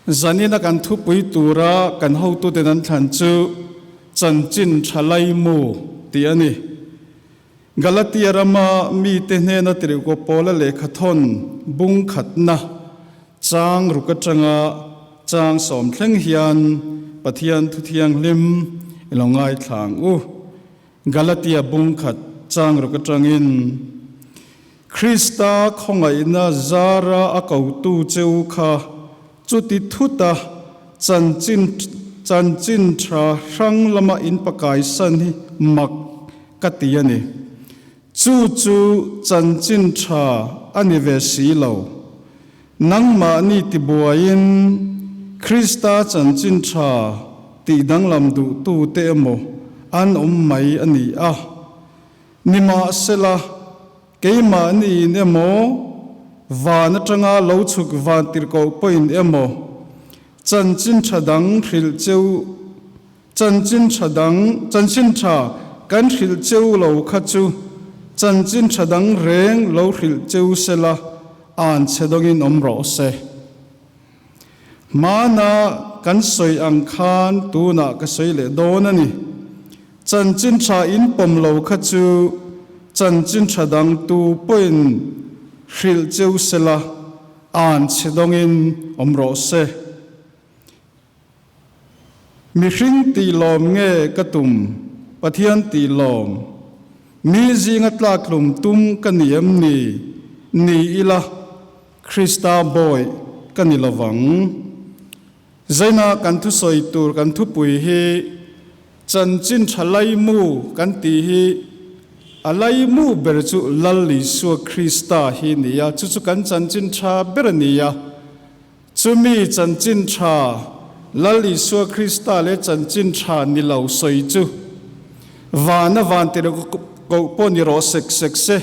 Zanina kan thupui tura kan hotuten an thlan chu Chanchin Tha Laimu tih a ni. Galatia rama mite hnena tirhkoh Paula lehkhathawn bung khatna chang ruk atanga chang sawm thleng hian Pathian thu thianghlim i lo ngaithla ang u. Galatia bung khat chang ruk atangin Krista khawngaihna zara a kotu cheu kha chuti thuta chanchin chanchin tha hrang lama in pakaisan hi mak ka ti a ni. Chu chu chanchin tha a ni ve si lo. Nangmahni tibuaiin Krista chanchin tha tih danglam duhtute emaw an awm mai a ni a. Nimahsela, keimahniin emaw, van atanga lo chhuk van tirhkoh pawhin emaw, chanchin tha dang hrilh cheu, chanchin tha dang, chanchin tha kan hrilh cheu lo kha chu chanchin tha dang reng lo hrilh cheu sela, an chhe dawngin awm rawh se. Hmana kan sawi ang khan tunah ka sawi leh dawn a ni. Chanchin tha in pawm lo kha chu chanchin tha dang tu pawhin hrilh cheu sela, an chhe dawngin awm rawh se. Mihring tih lawm nge ka tum? Pathian tih lawm. Mi zinga tlaktlum tum ka ni em ni? Ni ila, Krista bawi ka ni lovang. Zaina kan thusawi tur kan thupui hi Chanchin tha laimu kan tih hi a laimu ber chu Lal Isua Krista hi ni a, chu chu kan chanchin tha ber a ni a. Chumi chanchin tha, Lal Isua Krista leh chanchin tha ni lo sawi chu vana van tirh koh pawh ni rawh sek sek se,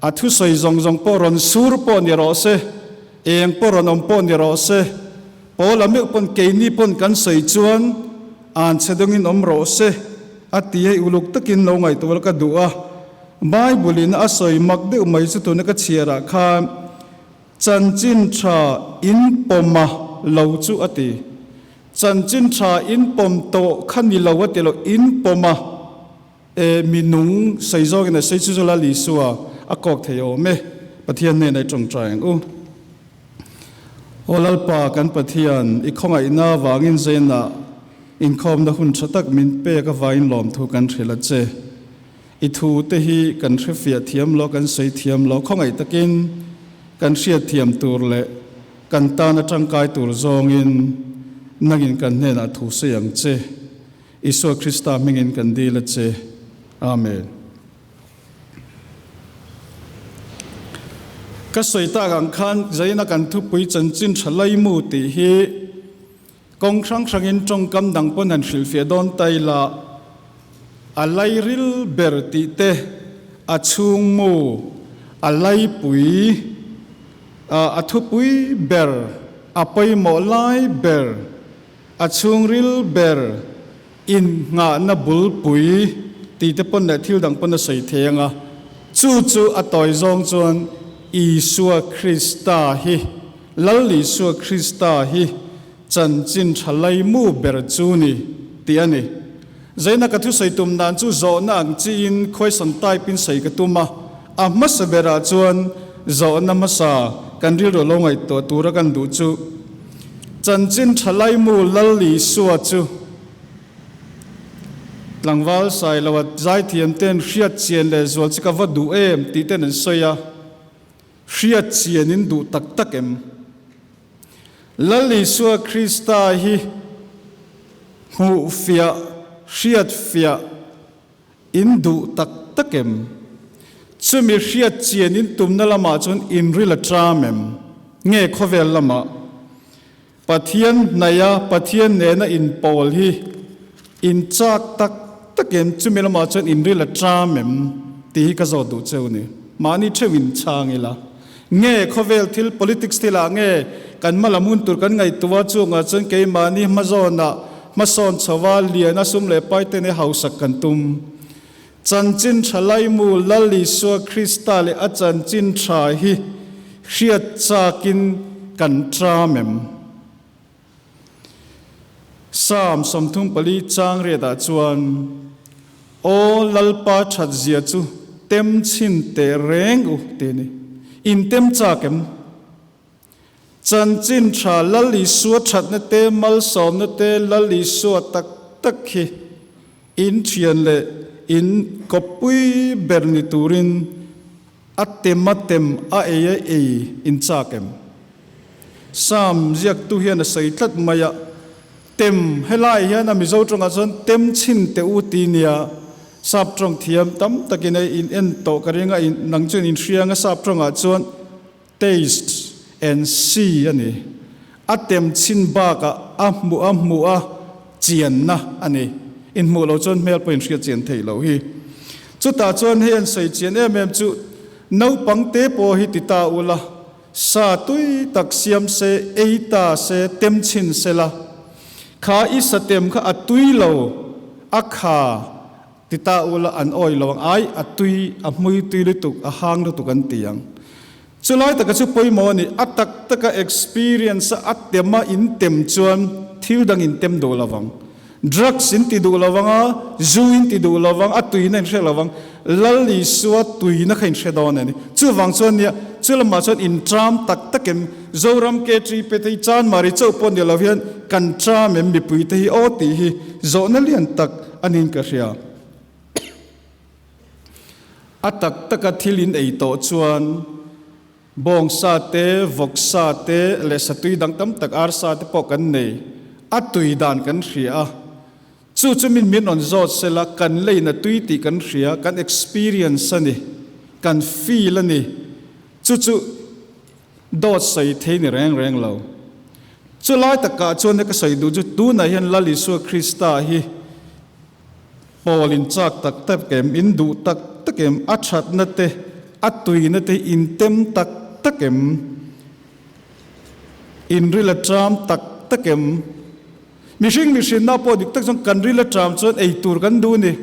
a thusawi zawng zawng pawh rawn sur pawh ni rawh se, eng pawh rawn awm pawh ni rawh se, Paula meuh pawn keini pawn kan sawi chuan an chhe dawngin awm rawh se a ti hei uluk takin lo ngaihtuah ka duh a. Bible in a sawi mak deuh mai chu tuna ka chhiarah khan, Chanchin tha in pawm a lo chu a ti. Chanchin tha in pawm tawh kha ni lo a ti lo, in pawm a e mi nung sawi zawkin a sawi chu chu Lal Isua a kawk thei awm e. Pathian hnenah i tawngtai ang u. Aw Lalpa kan Pathian, i khawngaihna avangin zainah inkhawmna hun tha tak min pek avangin lawmthu kan hrilh a che. I thu te hi kan hrefiah thiam lo, kan sawi thiam lo, khawngaih takin kan hriat thiam tur leh kan tana tangkai tur zawngin nangin kan hnenah thu sawi ang che. Isua Krista hmingin kan dil a che. Amen. Ka sawi tak ang khan zaina kan thupui chanchin tha laimu tih hi Kawng hrang hrangin tawngkam dang pawn han hrilhfiah dawn ta ila, a lairil ber tih te, a chhungmu, a laipui, a thupui ber, a pawimawh lai ber, a chhungril ber, innghahna bulpui tih te pawn leh thil dang pawn a sawi thei ang a, chu chu a tawi zawng chuan Isua Krista hi Lal Isua Krista hi chanchin tha laimu ber chu ni tih a ni. Zaina ka thusawi tum dan chu zawhna ang chiin question type in sawi ka tum a, a hmasa berah chuan zawhna hmasa kan rilru lo ngaihtuah tura kan duh chu chanchin tha laimu Lal Isua chu tlangval Sailoa zaithiam ten hriat chian leh zual chu ka va duh em tih ten an sawi a. Hriat chian in duh tak tak em? Lal Isua Krista hi hmuh fiah, hriat fiah in duh tak tak em? Chumi hriat chian in tumna lamah chuan in ril a ṭam em? Nge khawvel lamah Pathian hnaia Pathian nena inpawl hi in chak tak tak em? Chumi lamah chuan in ril a ṭam em? Tih hi ka zawt duh cheu ni. Mahni theuh in chhang ila. Nge khawvel thil politics thilah nge kan hma lam hun tur kan ngaihtuah chungah chuan keimahni hmazawnah hmasawn chhova lian a sum leh pai te nen hausak kan tum. Chanchin ṭha laimu Lal Isua Krista leh a chanchin ṭha hi hriat chakin kan ṭam em? Psalm 34 chang riatah chuan, Aw Lalpa that zia chu tem chhin teh reng u tih a ni. In tem chak em? Chanchin tha Lal Isua thatna te, malsawmna te Lal Isua tak tak hi in thian leh in kawppui ber ni turin a tem a tem a ei a ei in chak em? Psalm ziaktu hian a sawi tlat mai a, Tem, helai hian a Mizo tawngah chuan tem chhin teh u ti nia sap tawng thiam tam takin a in en tawh ka ring a, nang chuan in hriang a sap tawngah chuan taste and see a ni. A tem chhin bakah a hmuh a hmuh a chianna a ni. Inhmuh loh chuan hmel pawh inhriat chian theih loh hi. Chutah chuan hei an sawi chian em em chu naupang te pawh hi ti ta ula, Sa tui tak siam se, ei ta se, tem chhin se la. Kha i sa tem kha a tui lo, a kha ti ta ula an awi lo ang. Ai, a tui, a hmui tui lutuk, a hang lutuk an ti ang. Chulai taka chu pawimawh a ni, a tak taka experience a a tem a in tem chuan thil dang in tem duh lo vang. Drugs in ti duh lo vang a, zu in ti duh lo vang, a tuina in hre lo vang. Lal Isua tuina kha in hre dawn a ni. Chuvang chuan nia, chu lamah chuan in tram tak tak em, Zoram K3 pe te hi Chanmari chauh pawh ni lo hian kan tram em mipui te hi aw tih hi zawhna lian tak a niin ka hria. A tak taka thil in ei tawh chuan Bawngsa te, vawksa te leh satui dang tam tak arsa te pawh kan nei. A tui dan kan hria a. Chu chu min min rawn zawt sela kan leina tui tih kan hria, kan experience a ni, kan feel a ni. Chu chu dawt sawi thei ni reng reng lo. Chu lai takah chuan ka sawi duh chu tunah hian Lal Isua Krista hi Pawl in chak tak tak em, in duh tak tak em, a thatna te, a tuina te hi in tem tak tak em, in ril a tram tak tak em. Mihring mihrinna pawh dik tak chuan kan ril a tram chuan ei tur kan duh a ni.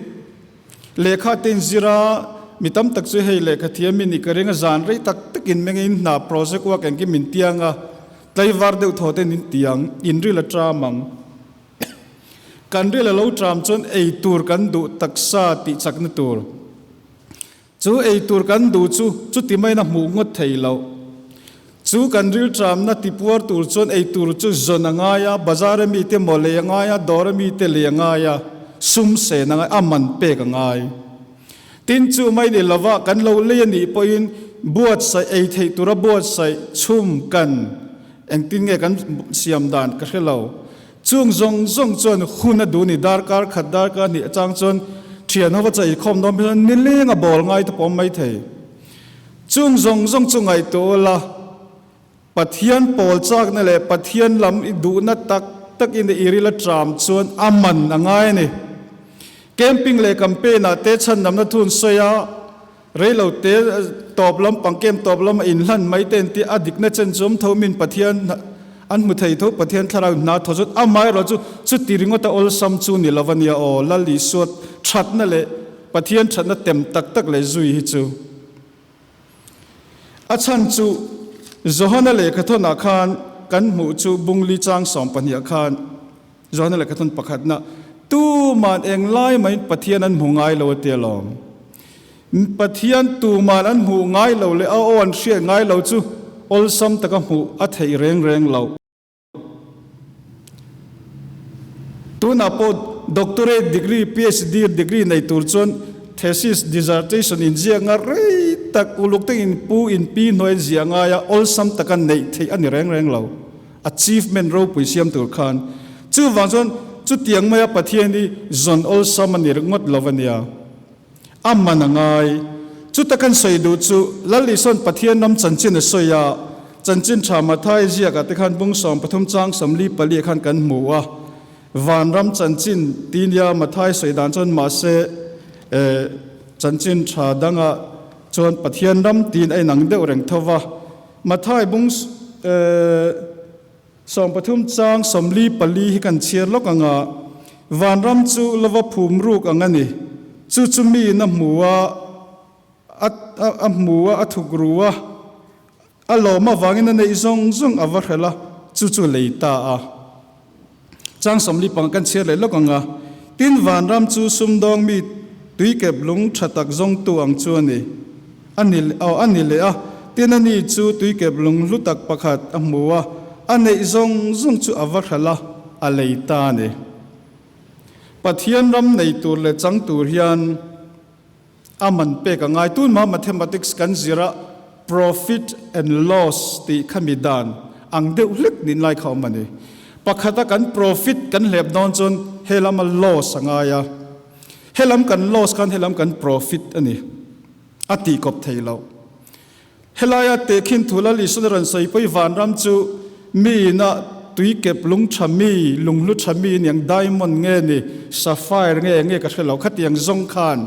Lehkha te in zir a, mi tam tak chu hei lehkha thiam in i ka ring a, zan rei tak tak in meng in hna project work engkim in tiang a, tlaivar deuh thaw ten in tiang, in ril a tram ang. Kan ril a lo tram chuan ei tur kan duh taksa tih chakna tur. Chu ei tur kan duh chu chuti maiin a hmuh ngawt thei loh. Chu kan ril tramna tipuar tur chuan ei tur chu zawn a ngai a, bazar a mite maw lei a ngai a, dawr a mite lei a ngai a, sum sen a ngai, a man pek a ngai. Tin chu mai ni lova kan lo lei a nih pawhin buatsaih ei theih tura buatsaih chhum kan Engtin nge kan siam dan ka hre lo. Chung zawng zawng chuan hun a duh ni, darkar khat darkar hnih atang chuan thian hova chei khawm dawn phei chuan nileng a bawl ngai te pawh awm mai thei. Chung zawng zawng chu ngaihtuah ula, Pathian pawl chakna leh Pathian lam i duhna tak tak in i ril a tram chuan a man a ngai a ni. Camping leh campaign ah te chhandamna thun sawi a, Reilo te tawp lam pangkem tawp lam a inhlan mai te an ti a dikna chen chu awm tho min Pathian an hmu thei tho Pathian thlarau in hna thaw chu amaherawh chu chuti ringawt a awlsam chu ni lo a nia aw Lal Isua thatna leh Pathian thatna tem tak tak leh zui hi chu a chhan chu Johana lehkhathawnah khan kan hmuh chu bungli chang 12 ah khan Johana lehkhathawn pakhatna tuman englai maiin Pathian an hmu ngai lo a ti alawm. Pathian tuman an hmuh ngai lo leh a aw an hriat ngai lo chu awlsam taka hmuh a theih reng reng lo. Tunah pawh Doctorate degree, PhD degree nei tur chuan thesis, dissertation inziak nga rei tak uluk tak in pu in pi hnuai ziah ngaia awlsam taka neih theih a ni reng reng lo. Achievement ropui siam tur khan. Chuvang chuan chutiang maia Pathian hi zawn awlsam a ni ringawt lo a nia. A man a ngai. Chuta kan sawi duh chu Lal Isua'n Pathian ram chanchin a sawi a, chanchin tha Mathai ziakah te khan bung 13 chang 44 ah khan kan hmu a. Vanram chanchin ti nia Mathai sawi dan chuan mahse chanchin tha dangah chuan Pathian ram tiin a inang deuh reng tho va. Mathai bung 13 chang 44 hi kan chhiar lawk ang a, Vanram chu lova phum ruk ang a ni. Chu chu miin a hmu a, a a hmu a, a thuk ru a, a lawm avangin a neih zawng zawng a va hrelh a, chu chu lei ta a. Chang 45 kan chhiar leh lawk ang a, Tin, vanram chu sumdawng mi tuikep lung tha tak zawngtu ang chu a ni. A ni aw, a ni leh a, tin a ni chu tuikep lung hlu tak pakhat a hmu a, a neih zawng zawng chu a va hralh a, a lei ta a ni. Pathian ram nei tur leh chang tur hian a man pek a ngai. Tunhma mathematics kan zir a, profit and loss tih kha mi dan ang deuh hlek nin lai kha awm a ni. Pakhata kan profit kan hlep dawn chuan he lama loss a ngai a, he lam kan loss khan he lam kan profit a ni. A tih kawp thei lo. Helaia tehkhin thu Lal Isuan a rawn sawi pawi vanram chu mi ina tui kep lung tha mi, lunghlu tha mi niang diamond nge ni, sapphire nge nge ka hre lo khatiang zawng khan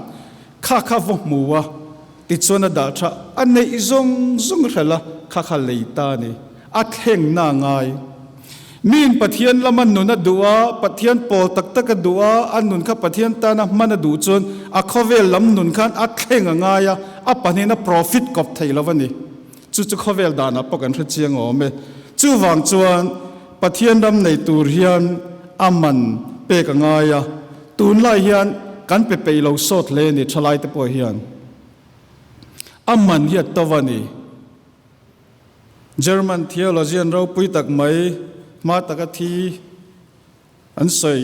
kha kha vaw hmu a tichuan a dah tha a neih zawng zawng a hrelh a kha kha lei ta a ni. A thleng na ngai. Miin Pathian lama nun a duh a, Pathian pawl tak tak a duh a, a nun kha Pathian tana hman a duh chuan a khawvel lam nun khan a thleng a ngai a, a pahnihin a profit kawp thei lo a ni. Chu chu khawvel danah pawh kan hre chiang awm e. Chuvang chuan Pathian ram nei tur hian a man pek a ngai a, tunlai hian kan pe peih lo sawt hle a ni thalaite pawh hian. A man hi a to a ni. German theologian ropui tak mai hma taka thi an sawi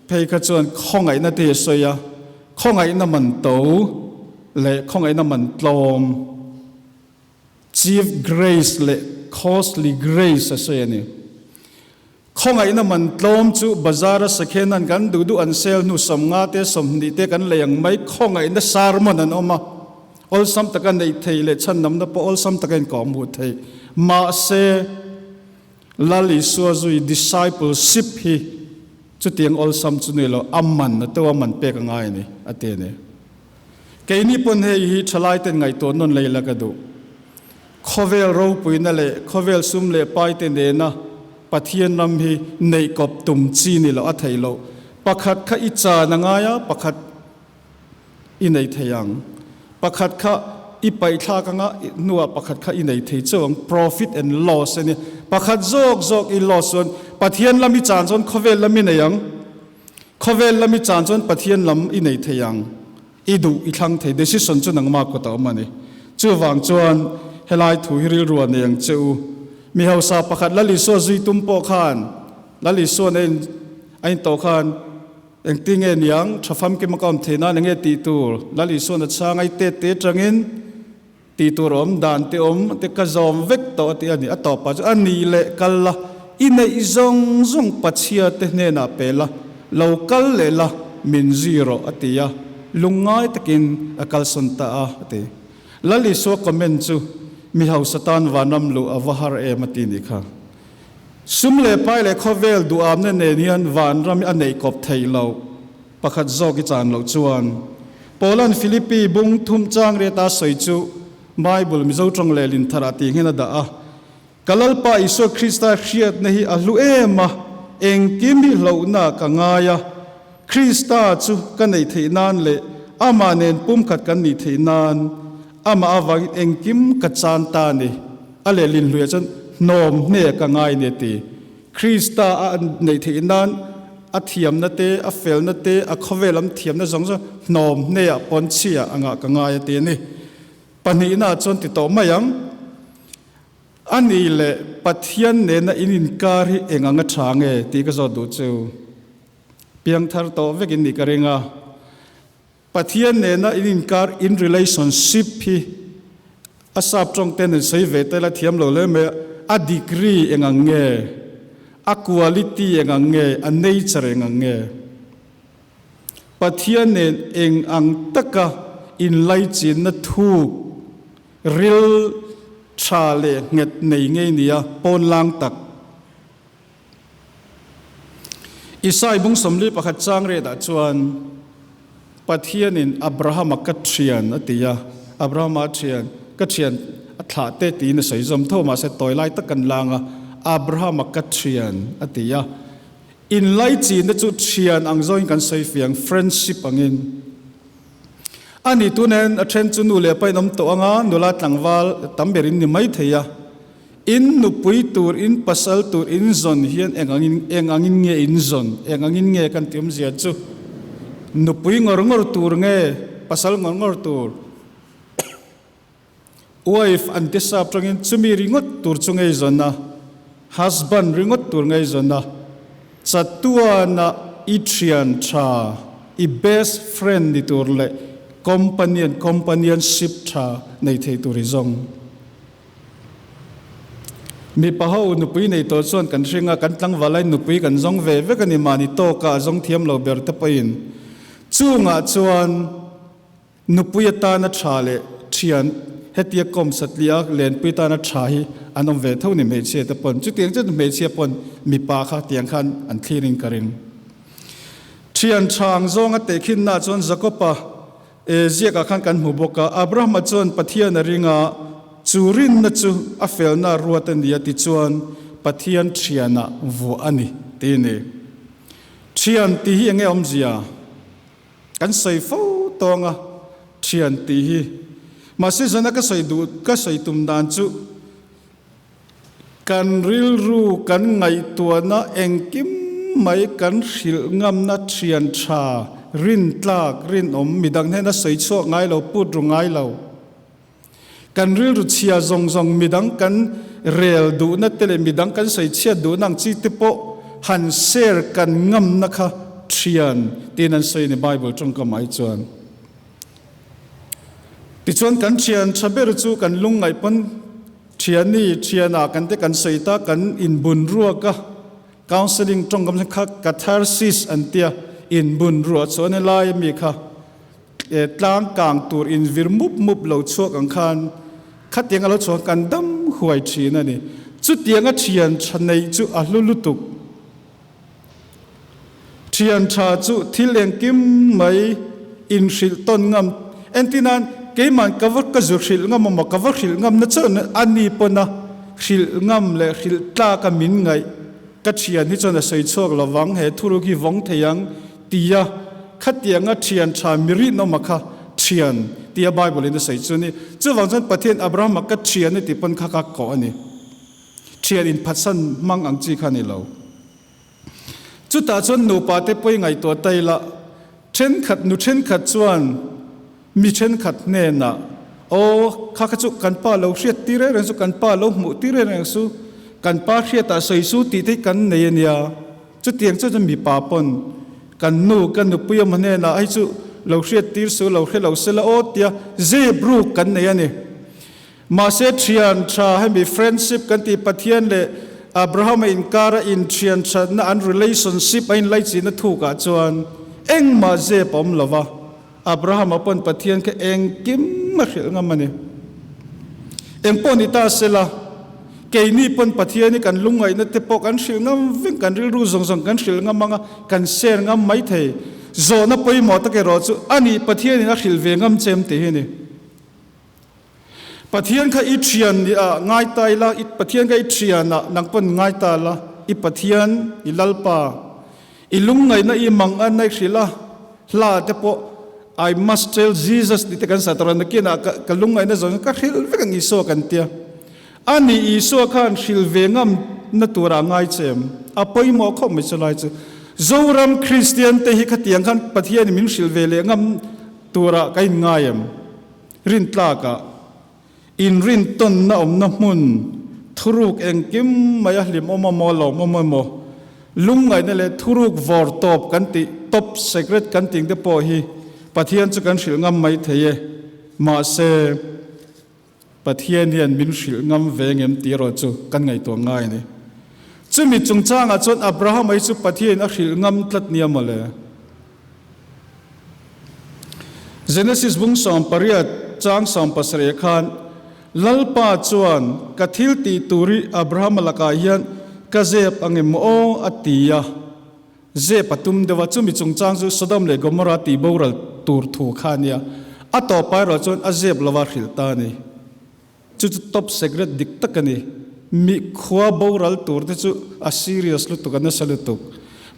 phei kha chuan khawngaihna te hi a sawi a, khawngaihna man to leh khawngaihna man tlawm, cheap grace leh costly grace a sawi a ni. Khawngaihna man tlawm chu bazar a sakhen an kan duh duh an sel hnu 50 te 20 te kan lei ang mai khawngaihna sermon an awm a, awlsam taka neih theih leh chhandamna pawh awlsam taka inkawh hmuh theih. Mahse, Lal Isua zui discipleship hi chutiang awlsam chu ni lo, a man a to a man pek a ngai a ni, a ti a ni. Keini pawn hei hi thalai ten ngaihtuah nawn lei la ka duh. Khawvel ropuina leh khawvel sum leh paite nena Pathian ram hi neih kawp tum chi ni loh a theih loh. Pakhat kha i chan a ngai a, pakhat i nei thei ang. Pakhat kha i paihthlak anga hnuah pakhat kha i nei thei chauh ang. Profit and loss a nia. Pakhat zawk zawk i loss chuan Pathian lam i chan chuan khawvel lam i nei ang. Khawvel lam i chan chuan Pathian lam i nei thei ang. I duh i thlang thei. Decision chu nangmah kawt a awm a ni. Chuvang chuan helai thu hi rilru a nei ang che u. Mi hausa pakhat Lal Isua zui tum pawh khan Lal Isuan a in a in tawh khan engti nge niang tha famkim a ka awm thei nan enge tih tur Lal Isuan a chhang a i tet te atangin Tih tur awm dan te awm te ka zawm vek tawh a ti a ni. A tawpah chuan a ni leh kal la, i neih zawng zawng Pachhia te hnenah pe la, lo kal leh la, min zui rawh a ti a, lungngai takin a kalsawn ta a, a ti. Lal Isua comment chu mi hausa tan vanram luh a va har em a ti nih kha. Sum leh pai leh khawvel duhamna nen hian vanram hi a neih kawp theih loh. Pakhat zawk i chan loh chuan Paula'n Philippi bung thum chang riata sawi chu Bible Mizo tawng leh lintharah tih nghen a dah a, Ka Lalpa Isua Krista hriatna hi a hlu em a, engkim hi hlauhna ka ngai a, Krista chu ka neih theih nan leh amah nen pumkhat kan nih theih nan amah avangin engkim ka chan ta a ni. A lehlin hluiah chuan hnawm hne ka ngai a ni a ti. Krista a neih theih nan a thiamna te, a felna te, a khawvel am thiamna zawng zawng hnawm hneah pawn chhia angah ka ngai a ti a ni. Pahnihna chuan ti tawh mai ang. A ni leh Pathian nena in inkar hi eng anga tha nge tih ka zawt duh chu. Piangthar tawh vek in nih ka ring a. Pathian nena in inkar in relationship hi a sap tawng ten an sawi ve tel a thiam lo hle mai a, a degree eng ang nge, a quality eng ang nge, a nature eng ang nge. Pathian nen eng ang taka inlaichinna thuk, ril tha leh nghet nei ngei nia pawnlang tak. Isai bung 41 chang retah chuan Pathianin Abrahama ka thian a ti a, Abrahama a thian, ka thian a thlah te tiin a sawi zawm tho mahse tawi lai tak kan lang a, Abrahama ka thian a ti a. Inlaichinna chu thian ang zawngin kan sawi fiang, friendship angin. A ni tunen a then chu nu leh pa in awm tawh anga nula tlangval tam berin ni mai thei a. In nupui tur, in pasal tur in zawn hian eng angin eng angin nge in zawn? Eng angin nge kan ti awmzia chu? Nupui ngawr ngawr tur nge pasal ngawr ngawr tur? Wife an ti sap tangin chumi ringawt tur chu ngei zawn a, husband ringawt tur ngei zawn a, chatuana i thian tha, i best friend ni tur leh companion, companionship tha nei thei tur i zawng. Mipa ho nupui nei tawh chuan kan hring a, kan tlangval aiin nupui kan zawng ve vek a ni, mahni tawkah a zawng thiam lo ber te pawhin chungah chuan, Nupui atana tha leh thian hetia kawm satliah a lenpui tana tha hi an awm ve tho ni hmeichhia te pawn. Chutiang chuan hmeichhia pawn mipa kha tiang khan an thlir in ka ring. Thian tha ang zawnga tehkhinna ah chuan Jakopa e ziakah khan kan hmu bawk a, Abrahama chuan Pathian a ring a, chu rinna chu a felna ruat a ni a tichuan Pathian thianah vuah a ni ti a ni. Thian tih hi enge awmzia? Kan sawi fo tawng a, thian tih hi. Mahse zana ka sawi duh, ka sawi tum dan chu kan rilru kan ngaihtuahna engkim mai kan hrilh ngamna thian tha, rintlak, rinawm, midang hnena sawi chhuak ngai lo, put ru ngai lo. Kan rilru chhia zawng zawng midang kan rel duhna te leh midang kan sawi chhiat duhna ang chi te pawh han share kan ngamna kha thian tiin an sawi a ni Bible tawngkam ai chuan. Tichuan kan thian tha ber chu kan lungngaih pawn thiani thianah kan te kan sawi ta kan inbun ruak a, counselling tawngkam kha catharsis an tia inbun ruah chuan helai ami kha Tlang kang tur in vir mup mup lo chhuak ang khan khatiang a lo chhuak kan dam huai thin a ni. Chutianga thian tha neih chu a hlu lutuk. Thian tha chu thil engkim mai inhrilh tawn ngam. Entirnan, keiman ka va ka zu hrilh ngam emaw ka va hrilh ngam na chuan a ni pawn a hrilh ngam leh hrilh tlak a min ngaih ka thian hi chuan a sawi chhuak lovang, he thuruk hi vawng thei ang Tia khatianga thian tha mi rinawma kha thian tia Bible in a sawi chu ni. Chuvang chuan Pathian Abrahama ka thian a ti pawn kha ka kawh a ni. Thian in phatsan hmang ang chi kha ni lo. Chutah chuan nupa te pawi ngaihtuah ta ila, thenkhat nu thenkhat chuan mi thenkhat hnenah, Aw, kha kha chu kan pa lo hriat tir reng reng su, kan pa lo hmuh tir reng reng su, kan pa hriatah sawi su tih te hi kan nei a nia. Chutiang chu chu mipa pawn kan nu, ka nupui emaw hnenah hei chu lo hriat tir su, lo hre lo sela aw tia zep ruk kan nei a ni. Mahse thian tha hemi friendship kan tih Pathian leh Abraham-a inkara inthian thatna an relationship a inlaichinna thukah chuan engmah zep a awm lo va, Abraham-a pawn Pathian kha engkim a hrilh ngam a ni. Engpawh ni ta sela, keini pawn Pathian hi kan lungngaihna te pawh kan hrilh ngam vek, kan rilru zawng zawng kan hrilh ngam ang a, kan share ngam mai thei. Zawhna pawimawh tak erawh chu a nih Pathianin a hrilh ve ngam che em tih hi a ni. Pathian kha i thian ni ah ngai ta ila, i Pathian kha i thian ah nang pawn ngai ta la, i Pathian, i Lalpa, i lungngaihna i mang a naih hrilh a, hla te pawh I must tell Jesus tih te kan sa tawh a, nakinah ka ka lungngaihna zawng ka hrilh vek ang Isua kan tia. A nih Isua khan hrilh ve ngam na turah ngai che em? A pawimawh khawp mai chulai chu. Zoram Kristian te hi khatiang khan Pathianin min hrilh ve leh ngam turah ka inngai em? Rintlakah inrintawnna awmna hmun thuruk engkim mai a hlim awm emaw lawm awm emaw lungngaihna leh thuruk vawr tawp kan tih top secret kan tih te pawh hi Pathian chu kan hrilh ngam mai thei e. Mahse, Pathian hian min hrilh ngam ve ngem tih erawh chu kan ngaihtuah ngai a ni. Chumi chungchangah chuan Abrahama hi chu Pathianin a hrilh ngam tlat nia mawle. Genesis bung 18 chang 17 khan Lalpa chuan ka thil tih tur hi Abrahama lakah hian ka zep ang em aw a ti a, zep a tum deuh a, chumi chungchang chu Sodom leh Gomorrah tih boral tur thu kha a nia, a tawpah erawh chuan a zep lova hrilh ta a ni. Chu chu top secret dik tak a ni. Mi khua boral tur te chu a serious lutuk, a nasa lutuk.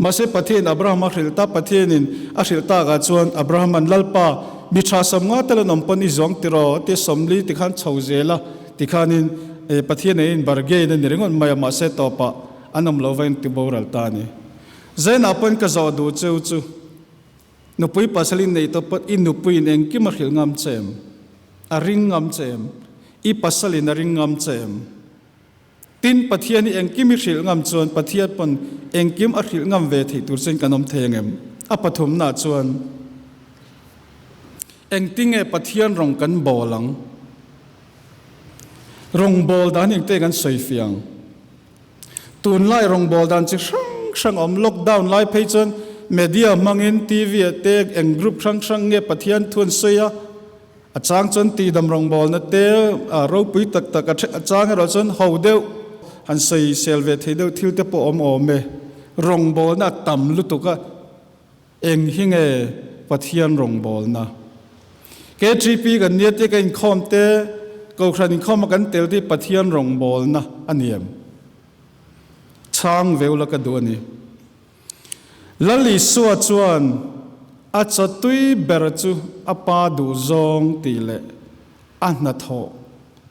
Mahse Pathian Abraham a hrilh ta, Pathianin a hrilh takah chuan Abraham-a'n Lalpa, mi tha samnga tel an awm pawn i zawng tiraw? tia sawmli tikhan chho zel a, tikhanin e Pathian nen in bargain a ni ringawt mai a, mahse tawpah an awm lo va in ti boral ta a ni. Zainah pawhin ka zawh duh cheu chu nupui pasal in neih tawh pawh i nupuiin engkim a hrilh ngam che em? A ring ngam che em? I pasalin a ring ngam che em? Tin, Pathian hi engkim i hrilh ngam chuan Pathian pawn engkim a hrilh ngam ve theih tur chuan kan awm thei ang em? A pathumnaah chuan engtinge Pathian rawng kan bawl ang? Rawngbâwl dan hi engte kan sawi fiang? Tunlai rawngbâwl dan chi hrang hrang a awm. Lockdown lai phei chuan media hmangin TV ah te eng group hrang hrang nge Pathian thu an sawi a, A chang chuan tihdam rawngbawlna te ropui tak tak a a chang erawh chuan ho deuh han sawi sel ve thei deuh thil te pawh awm awm e. Rawngbawlna a tam lutuk a, eng hi nge Pathian rawngbawlna? KTP kan nia tia ka inkhawm te, Kohhran inkhawm a kan tel te hi Pathian rawngbawlna a ni em? Chhang veu la ka duh a ni. Lal Isua chuan a chawtui ber chu a Pa duhzawng tih leh a hnathawh,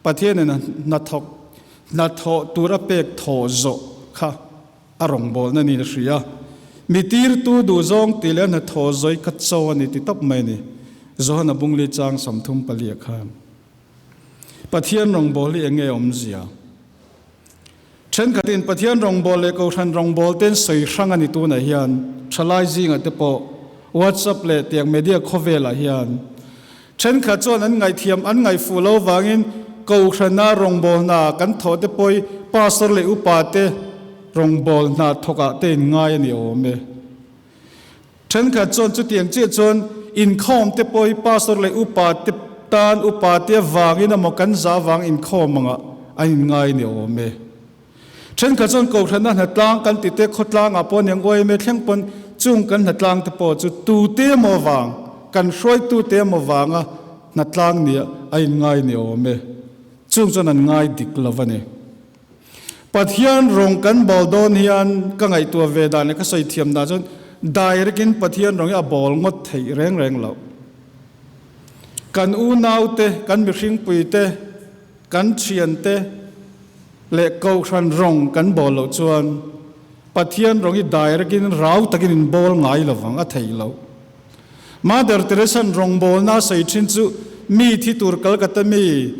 Pathianin a hnathawk, hnathawh tur a pek thawh zawh kha a rawngbawlna niin a hria. Mi tirtu duhzawng tih leh a hnathawh zawih kha chaw a ni ti tawp mai a ni, Johana Bungli chang 34 khan. Pathian rawngbâwl hi eng nge awmzia? Thenkhatin Pathian rawngbâwl leh Kohhran rawngbâwl ten sawi hrang a ni tunah hian thalai zingah te pawh WhatsApp leh tiang media khawvelah hian thenkhat chuan an ngaihthiam an ngaihfuh lo vangin Kohhrana rawngbâwl hna kan thawh te pawh hi Pastor leh Upa te rawngbâwl hna thawkah te in ngai a ni awm e. Thenkhat chuan chutiang chiah chuan inkhawm te pawh hi pastor leh upa te tan upa te avangin emaw kan zah avang inkhawm angah an inngai ni awm e. Thenkhat chuan kohhranna hnatlang kan ti te khawtlangah pawh aniang YMA thleng pawn chung kan hnatlang te pawh chu tute emaw avang kan hruaitute emaw vanga hnatlang nia a inngai ni awm e. Chung chuan an ngai dik lo a ni. Pathian rawng kan bawl dawn hian ka ngaihtuah ve dan leh ka sawi thiam dan chuan direct in Pathian rawng hi a bawl ngawt theih reng reng loh. Kan unaute, kan mihringpui te, kan thiante leh kohhran rawng kan bawl loh chuan Pathian rawng hi direct in rau takin in bawl ngai lovang a theih loh. Mother Teresa'n rawngbawlna a sawi thin chu mi thi tur Calcutta mi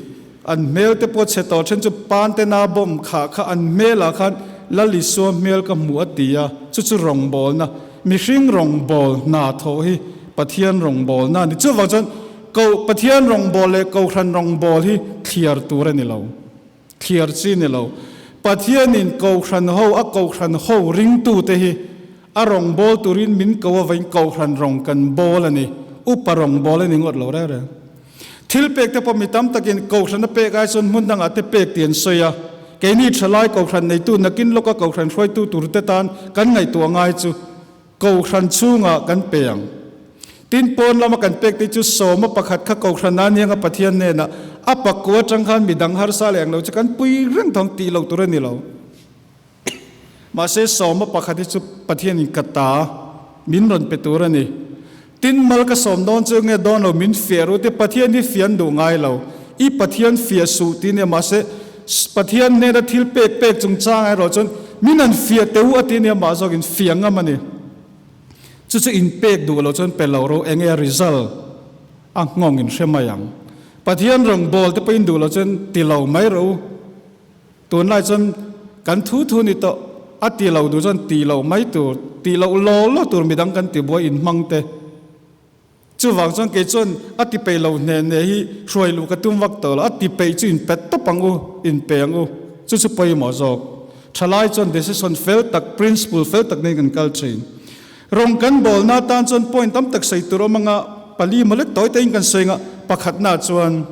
an hmel te pawh chhe tawh then chu Pantena bomb khah kha an hmelah khan Lal Isua hmel ka hmuh a ti a, chu chu rawngbawlna, mihring rawngbâwl hna thawh hi Pathian rawngbawlna a ni. Chuvang chuan ko Pathian rawngbâwl leh Kohhran rawngbâwl hi thliar tur a ni lo. Thliar chi ni lo. Pathianin Kohhran ho a Kohhran ho ringtute hi a rawngbâwl turin min ko avain Kohhran rawng kan bâwl a ni. Upa rawngbâwl a ni ngawt lo reng reng. Thil pek te pawh mi tam takin Kohhran a pek ai chuan hmun dangah te pek tih an sawi a. Keini thalai Kohhran neitu nakin lawka Kohhran hruaitu turte tan kan ngaihtuah ngai chu Kohhran chhungah kan pe ang. Tin, pawn lama kan pek te chu sawma pakhat kha Kohhran a nianga Pathian hnenah a pakua atang khan midang harsa leh ang lo chu kan pui reng thawng tih lo tur a ni lo. Mahse, sawma pakhat hi chu Pathianin ka ta min rawn pe tur a ni. Tin, mal ka sawm dawn chu nge dawn lo min fiah ru te Pathian hi fian duh ngai lo. I Pathian fiah suh ti nia mahse, Pathian hnena thil pek pek chungchang erawh chuan min han fiah teh u a ti nia mah zawkin fiah ngam a ni. Chu chu inpek duh loh chuan pe lo ro enge a result a nghawng in hre mai ang. Pathian rawngbawl te pawhin duh loh chuan ti lo mai rawh u. Tunlai chuan kan thu thu ni tawh a ti lo duh chuan ti loh mai tur, ti loh law law tur midang kan ti buai inhmang te. Chuvang chuan kei chuan a ti peih lo hne hne hi hruai luh ka tum vak tawh lo, a ti peih chu in pet tawp ang u, in pe ang u, chu chu pawimawh zawk. Thalai chuan decision fel tak, principle fel tak nen kan kal thin. Rawng kan bawlna atan chuan point tam tak sawi tur awm anga pali maw lek tawi tawiin kan sawi anga pakhatna chuan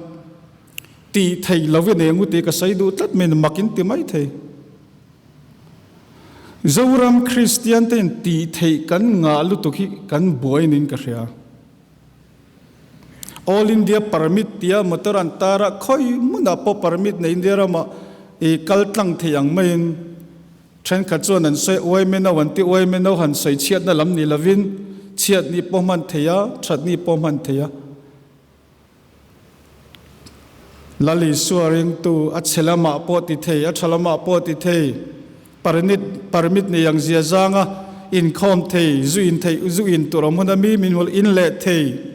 tih theih lovin eng u tih ka sawi duh tlat mai mak in ti mai thei. Zoram Kristian te in tih theih kan ngah lutuk hi kan buai niin ka hria. All India permit tia motor an tar a, khawi hmunah pawh permit nei India ramah i kal tlang thei ang maiin thenkhat chuan an sawi uai meno an ti uai meno han sawi chhiatna lam ni lovin chhiat ni pawh hman thei a, that ni pawh hman thei a. Lal Isua ringtu a chhe lamah pawh ti thei, a tha lamah pawh ti thei, permit permit nei ang zia zanga inkhawm thei, zu in thei, zu in tur awm huna mi min hmul in leh thei.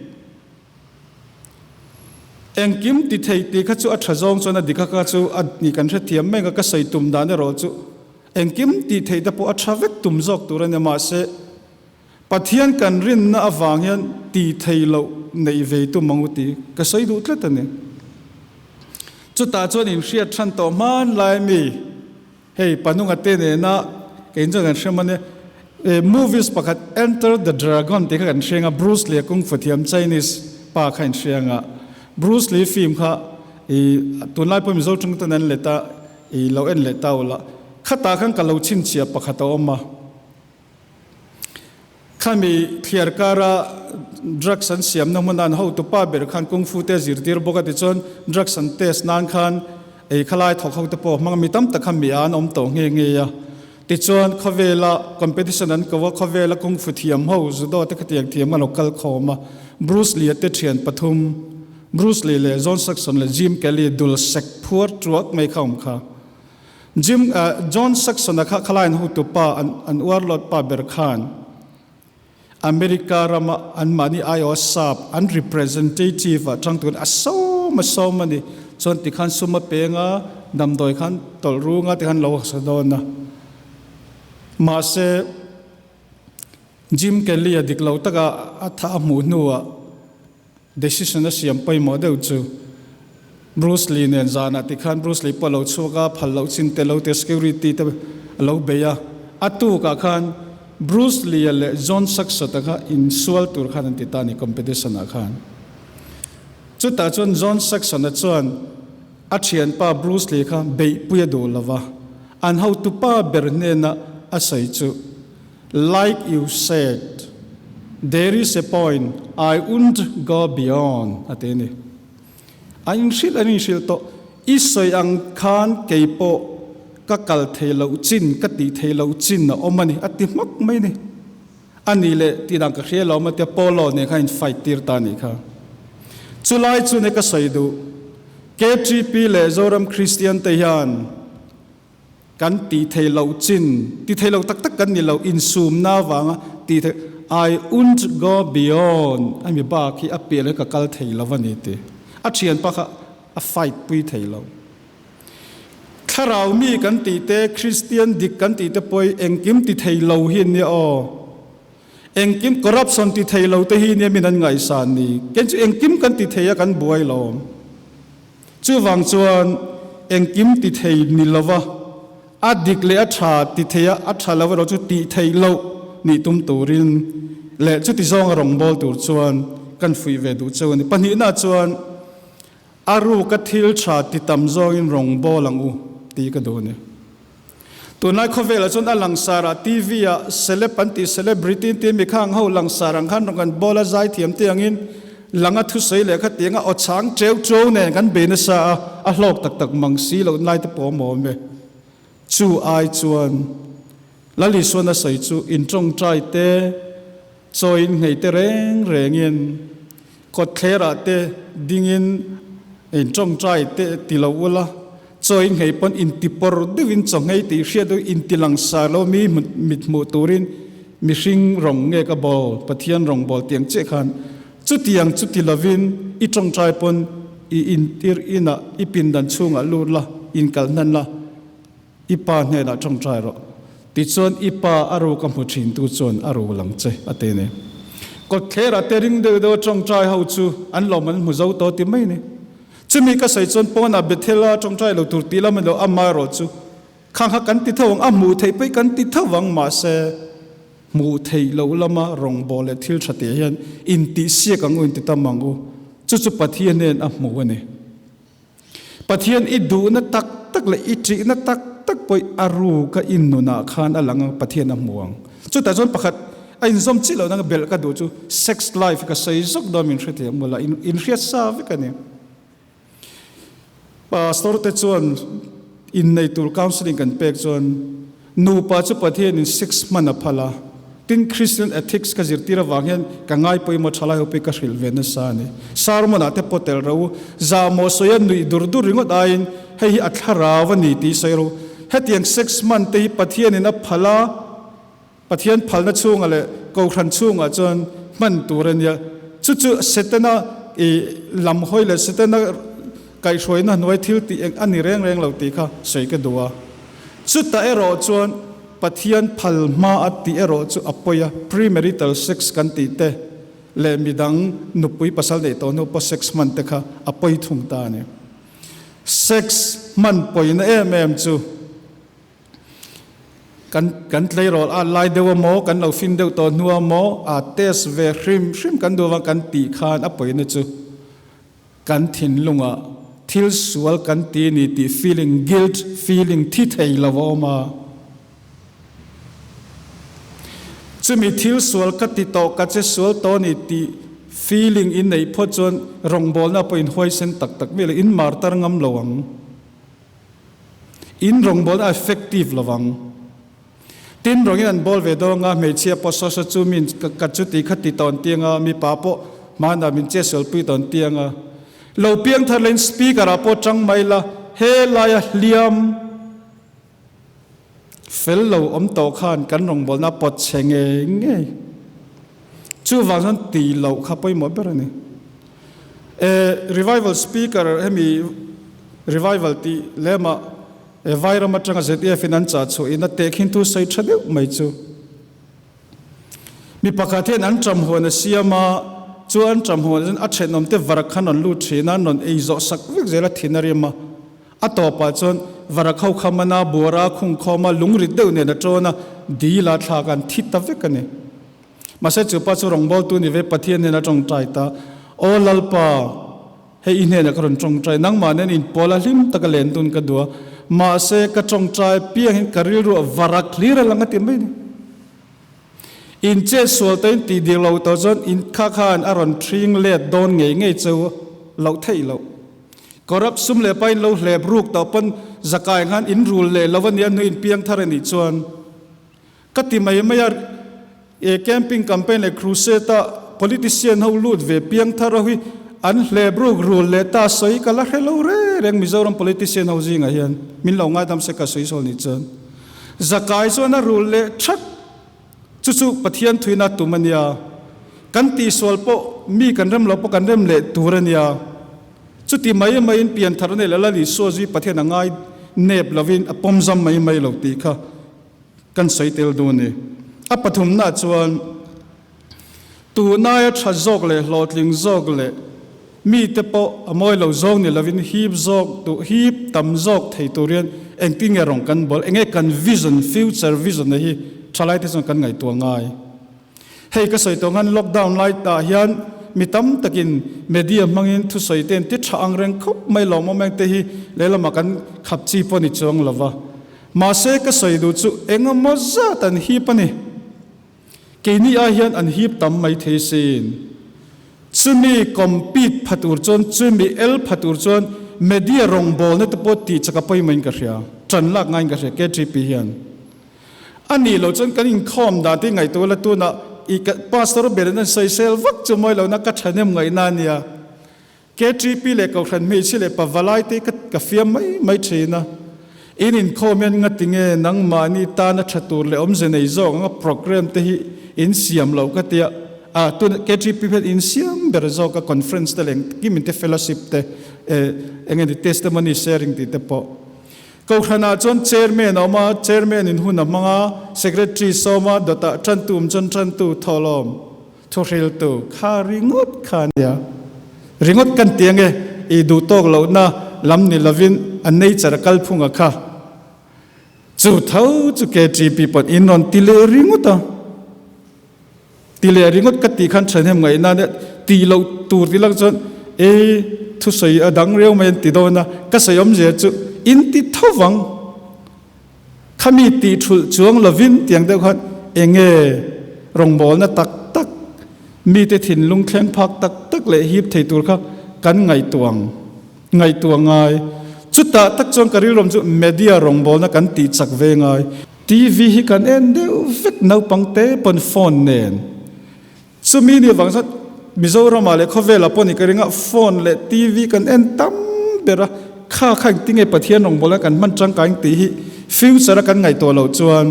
Engkim ti thei tih kha chu a tha zawng chuan a dik a kha chu a ni kan hrethiam mai ang a, ka sawi tum dan erawh chu engkim tih theih te pawh a tha vek tum zawk tur a ni mahse Pathian kan rinna avang hian tih theih loh neih ve tum ang u tih ka sawi duh tlat a ni. Chutah chuan inhriat than tawh hmanlai mi hei Panunga te nena kei chuan kan hre man e, movies pakhat Enter the Dragon tih kha kan hriang a, Bruce Lee a kung fu thiam Chinese pa kha inhriang a, Bruce Lee film kha i tunlai pawh Mizo tawng ten an let a, i lo en leh ta ula khatah khan ka lo chhinchhiah pakhat a awm a. Khami thliar kara drugs an siamna hmun an hotu pa ber khan kung fu te zirtir bawk a tichuan drugs an test nan khan ei khalai thawk ho te pawh hmang mi tam tak kha mi a an awm tawh nghe nghe a. Tichuan khawvela competition an ko a, khawvela kung fu thiam ho judo te khatiang thiam an lo kal khawm a. Bruce Lee a te thian pathum Bruce Lee leh John Saxon leh Jim Kelly dul sek phuar tuak mai kha awm kha. Jim, John Saxon-a kha khalaiin hotu pa an an uarlawt pa ber khan America rama anmahni aiawha sap an representative ah tang turin a sawm a sawm a ni. Chuan tikhan sum a peng a, damdawi khan tawlh rung a tikhan lo hasa dawn a. Mahse, Jim Kelly-a dik lo taka a thah a hmuh hnuah Decision a siam pawimawh deuh chu Bruce Lee nen zanah tikhan Bruce Lee pawh a lo chhuak a, phal loh chin te lo te security te a lo bei a, a tukah khan Bruce Lee-a leh John Saxot-a kha insual tur khan an ti ta a ni competition ah khan. Chutah chuan John Saxon-a chuan a thianpa Bruce Lee kha beihpui a duh lo va, an hotupa ber hnena a sawi chu Like you said, there is a point I wouldn't go beyond, a ti a ni. A inhrilh an inhrilh tawh, I sawi ang khan kei pawh ka kal thei loh chin, ka tih thei loh chin a awm a ni, a ti hmak mai a ni. A nih leh tih dan ka hria lo awm a tia Polo nen khan in fight tir ta a nih kha. Chulai chu ne ka sawi duh, KTP leh Zoram Kristian te hian, Kan tih thei loh chin, ti thei lo tak tak kan ni lo, insumna avanga tih thei, I won't go beyond, a mi bak hi a piah leh ka kal thei lo a ni ti. A thianpa kha a fight pui thei lo. Thlarau mi kan tih te, Kristian dik kan tih te pawh hi engkim ti thei lo hi an nia aw. Engkim corruption ti thei lo te hi nia min an ngaihsan ni. Kei chu engkim kan ti thei a kan buai lawm. Chuvang chuan engkim ti thei ni lova, a dik leh a tha ti thei a, a tha lo erawh chu tih theih loh nih tum turin leh chuti zawnga rawngbâwl tur chuan kan fuih ve duh cheu a ni. Pahnihna chuan a ruka thil tha ti tam zawngin rawngbâwl ang u tih ka duh a ni. Tunlai khawvelah chuan a langsarah TV ah celeb an tih celebrity an tih mi khang ho langsar ang khan rawn kan bawl a zaithiam te angin langa thusawi leh kha tianga aw chhang cheu cheu nen kan bei nasa a, a hlawk tak tak mang si loh lai te pawh a awm e. Chu ai chuan Lal Isuan a sawi chu intawngtai te, chawiin nghei te reng rengin Kawtthlerah te dingin intawngtai te ti lo ula, chaw in nghei pawn intipawr deuhin chaw nghei tih hriat deuh inti langsar lo mi mit hmuh turin mihring rawng nge ka bawl, Pathian rawng bawl tiang chiah khan chutiang chu ti lovin i tawngtai pawn i intir inah i pindan chhungah lut la, inkalh hnan la, i pa hnenah tawngtai rawh. Tichuan i pa a ru ka hmu thin tu chuan a ru lang che, a ti a ni. Kawtthlerah te ring deuh deuh a tawngtai ho chu an lawm an hmu zo tawh ti mai a ni. Chumi ka sawi chuan pawnah Bethel-a tawngtai lo tur tih lam a ni lo, amaherawh chu khang kha kan ti tho ang, a hmuh theih pawh hi kan ti tho ang, mahse hmuh theih loh lama rawngbâwl leh thil tha tih hian intihsiak ang u, intitam ang u. Chu chu Pathian hian a hmu a ni. Pathian i duhna tak tak leh i ṭihna tak tak pawh a ruka i nunah khan a lang ang, Pathian a hmu ang. Chutah chuan pakhat a inzawm chiah lohna belh ka duh chu sex life ka sawi zawk dawn min hrethiam mawlh a, inhriat sa vek a ni. Pastor te chuan innei tur counselling kan pek chuan nupa chu Pathianin sex hman a phal a, Tin, Christian ethics ka zirtir avang hian ka ngai pawimawh tha lai ho pawh hi ka hrilh ve nasa a ni. Sermon ah te pawh tel ro u, zahmawh sawi a nuih dur dur ringawt aiin hei hi a thlarau a ni tih sawi ro. Hetiang sex man te hi Pathianin a phal a, Pathian phalna chhungah leh Kohhran chhungah chuan hman tur a nia. Chu chu Setana i lam hawi leh Setana kaihhruaina hnuai thil tih eng a ni reng reng lo tih kha sawi ka duh a. Chutah erawh chuan Pathian phal hma a tih erawh chu a pawi a, premarital sex kan tih te leh midang nupui pasal neih tawh hnu pawh sex hman te kha a pawi thung ta a ni. Sex hman pawina em em chu. Kan kan tleirawl at lai deuh a maw, kan lo fin deuh tawh hnu a maw, a test ve hrim hrim kan duh avang kan tih khan a pawina chu kan thinlungah thil sual kan ti ni tih feeling, guilt feeling thi thei lo a awm a. Chumi thil sual ka ti tawh, ka che sual tawh ni tih feeling in neih phawt chuan rawngbawlna pawh in huaisen tak tak mi leh in martar ngam lo ang. In rawngbawlna a effective lovang. Tin, rawngin an bawl ve dawn a, hmeichhia pawh saw saw chu min ka chuti kha ti tawn tiang a, mipa pawh hmanah min che sualpui tawn tiang a. Lo piang thar lein speaker ah pawh tang mai la, he laia hliam fel lo awm tawh khan kan rawngbawlna a pawt chhe ngei ngei. Chuvang chuan ti loh kha pawimawh ber a ni. E revival speaker hemi revival tih lemah e vairam atanga ZF in an chah chhuah in a tehkhin thu sawi tha deuh mai chu. Mi pakhat hian an ṭam huan a siam a, chu an ṭam huan chuan a thenawm te varak khan rawn lut thin a, an rawn ei zawh sak vek zel a thin a rim a. A tawpah chuan varak ho kha mana buara a khung khawm a, lungrit deuh nen a ṭawn a, dil a thlak a, an thi ta vek a ni. Mahse chu pa chu rawngbawltu ni ve Pathian hnena tawngtai ta, Aw Lalpa, hei i hnenah ka rawn tawngtai, nangmah nen inpawl a hlim taka len dun ka duh a, mahse ka tawngtai piangin ka rilruah varak hlir a lang a ti mai ni. In chet sual tawhin tih dik lo tawh chuan in kha khan a rawn thring let dawn ngei ngei cheu loh theih loh. Corrupt sum leh pain lo hlep ruk tawh pawn zakai khan in rul leh lo a nia hnu in piang thar a nih chuan Ka ti mai mai a, e camping campaign leh crusade a politician ho lut ve piang thar ho hi an hlep ruk rul leh ta sawi ka la hre lo reng reng Mizoram politician ho zingah hian min lo ngaidam se ka sawi sawl nih chuan zakai chuan a rul leh that chu chu Pathian thuina tum a nia kan tihsual pawh mi kan rem lo pawh kan rem leh tur a nia chuti mai maiin pianthar nei leh Lal Isua zui Pathian a ngai nep lovin a pawmzam mai mai lo tih kha Kan sawi tel dawn e. A pathumnaah chuan tunaia tha zawk leh hlawhtling zawk leh mite pawh a mawi lo zawng ni lovin hip zawk duh hip tam zawk thei tur hian engtin nge rawn kan bawl, enge kan vision, future vision a hi thalaite chuan kan ngaihtuah ngai. Hei ka sawi tawh khan lockdown lai tah hian mi tam takin media hmangin thusawi te an ti tha ang reng khawp mai lawmawm eng te hi lehlamah kan khap chi pawh ni chuang lova. Mahse ka sawi duh chu engemaw zat an hip a ni. Keini ai hian an hip tam mai thei sin. Chumi compete pha tur chuan, chumi el pha tur chuan media rawngbawlna te pawh tih chak a pawimawhin ka hria, tan lak ngaiin ka hria KTP hian. A nih loh chuan kan inkhawm dan te ngaihtuah la tunah i ka pastor ber in an sawisel vak chu mawi lohna ka thahnem ngaihna a nia. KTP leh Kohhran hmeichhia leh pavalai te ka ka fiam mai mai thin a. In inkhawm hian ngati nge nangmahni tana tha tur leh awmze nei zawk anga program te hi in siam loh ka tia. A tuna KTP hian in siam ber zawk a conference te leh engkim in te fellowship te eh enge ni testimony sharing tih te pawh. Kohhranah chuan Chairman a awm a, Chairman in hun a hmang a, Secretary sawm a, dawtah tantu awm chuan tantu thawhlawm thuhriltu kha ringawt kha a nia. Ringawt kan ti ange, i duh tawk lohna lam ni lovin a nature a kalphunga kha. Chu tho chu KTP pawn in rawn ti leh ringawt a. Ti leh ringawt ka tih khan thahnem ngaihna nia tih loh tur ti lang chuan e thusawi a dang reu mai an ti dawn a, ka sawi awmzia chu in ti tho vang. Khami tih thulh chuang lovin tiang deuh khan enge rawngbawlna tak tak mite thinlung thleng phak tak tak leh hip thei tur kha kan ngaihtuah ang ngaihtuah ngai. Chutah tak chuan ka rilruam chu media rawngbawlna kan tih chak ve ngai. TV hi kan en deuh vek naupang te pawn phone nen. Chumi ni avang chuan Mizoramah leh khawvelah pawh ni ka ring a, phone leh TV kan en tam ber a, kha kha engtin nge Pathian rawngbawlna kan hman tangkai ang tih hi future a kan ngaihtuah loh chuan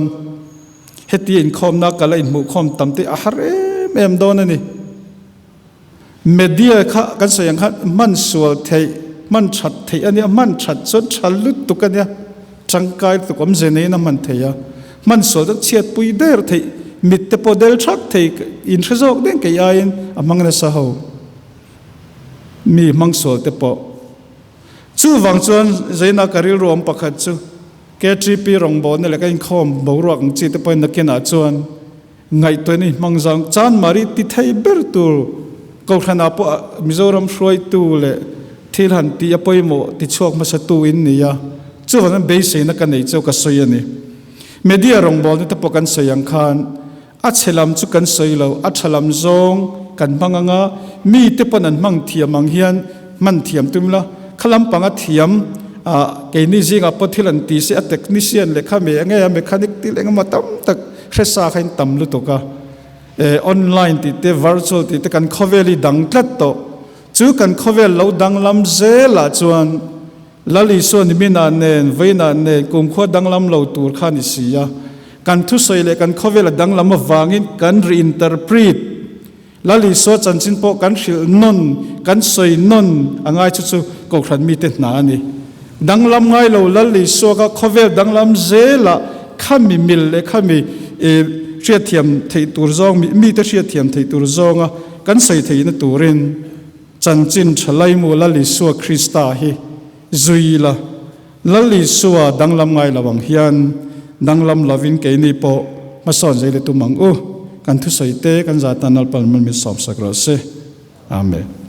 hetia inkhawmna kal a inhmuhkhawm tam te a har em em dawn a ni. Media kha kan sawi ang khan hman sual theih, hman that theih a nia, hman that chuan tha lutuk a nia, tangkai lutuk awmze neiin a hman theih a, hman sual chuan chhiatpui der theih, mit te pawh del thak thei, inhre zawk deng kei aiin a hmang nasa ho, mi hmang sual te pawh. Chuvang chuan Zaina ka rilru awm pakhat chu KTP rawngbawlna leh ka inkhawm boruak ang chi te pawhin nakinah chuan, Ngaihtuahna i hmang zang chan mari ti thei ber tur Kohhranah pawh Mizoram hruaitu leh thil han tih a pawimawh ti chhuak hmasatu in ni a, chuvangin beiseina ka nei cheu ka sawi a ni. Media rawngbawlna te pawh kan sawi ang khan a chhe lam chu kan sawi lo, a tha lam zawng kan hmang ang a, mi te pawn an hmang thiam ang hian hman thiam tum ila, kha lampanga thiam keini zingah pawh thil an ti se a technician leh kha me enge a mechanic thil engemaw tam tak Hresa kha in tam lutuk a, e online tih te virtual tih te kan khawvel hi dang tlat tawh. Chu kan khawvel lo danglam zelah chuan Lal Isua niminah nen, vawiinah nen kumkhua danglam lo tur kha ni si a. Kan thusawi leh kan khawvel a danglam avangin kan reinterpret Lal Isua chanchin pawh kan hrilh nawn, kan sawi nawn a ngai chu chu Kohhran mite hna a ni. Danglam ngai lo Lal Isua kha khawvel danglam zelah khami mil leh khami hriatthiam theih tur zawng, mite hriatthiam theih tur zawnga kan sawi theihna turin chanchin tha laimu Lal Isua Krista hi zui ila. Lal Isua danglam ngai lo ang hian danglam lovin keini pawh hmasawn zei le tum ang u. Kan thusawi te kan zah tan Lalpan malmi sawmsak rawh se. Amen.